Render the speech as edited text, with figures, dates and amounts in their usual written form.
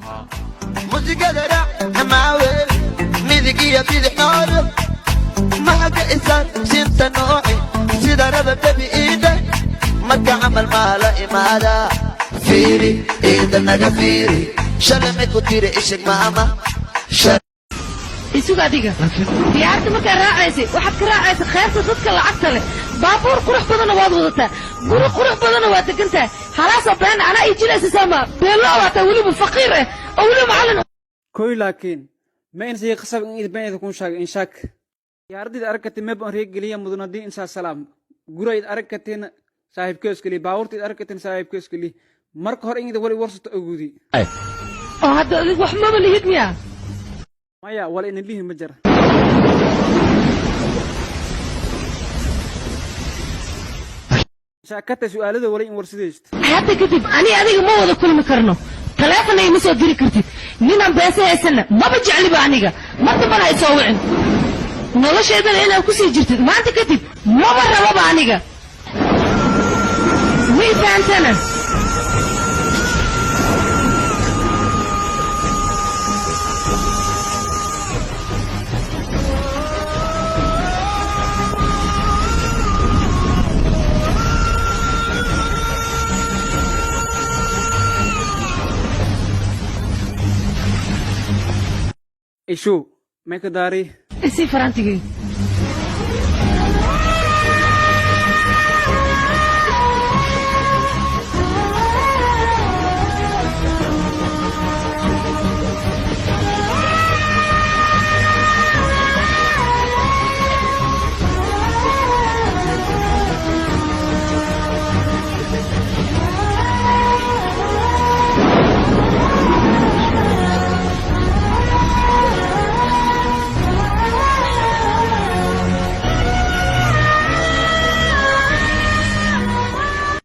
Musigada raac amaawe, midig iyo bidix noore, maxaga isaan sinta nooci sida raba bebi iida marka camal maa la imaada. Fiiri iida, naga fiiri, shalay may ku tiri ishig maama. Isuga adiga, diyaarta markaad raacaysay waxaad ka raacaysay kheyrta dadka lacagta leh. Baabuur qurux badanna waad wadataa, guri qurux badanna waad degan tahay. Halaasoo been anaa ii jilaysa sama beelo waataa, weliba faqiir ah oo weliba macallin. Koy, laakiin ma in sii qasab in idban idin shaag in shaag diyaaradida aragkati meb on reegeliya mudan haddii insaa salaam gurayd aragkatina saaxiibkees keli, baabuurtayd aragkatina saaxiibkees keli. Marka hore in wali warsato oguudi. Oo hadda adigu wax maba lihid miyaa? Maya, wala inin lihi ma jira. Shaakata su'aalada wali in warsidaysto. Hadda kadib ani adiga ma wada kulmi karno, taleefonna ima soo diri kartid. Ninaan beesa haysanna maba jecliba aniga. Mar dambana ha isoo wicin, nolosheedana inaad ku sii jirtid maanta kadib maba rababa aniga. Ma i fahantana? Ishu may ka daari. Isii farantigii.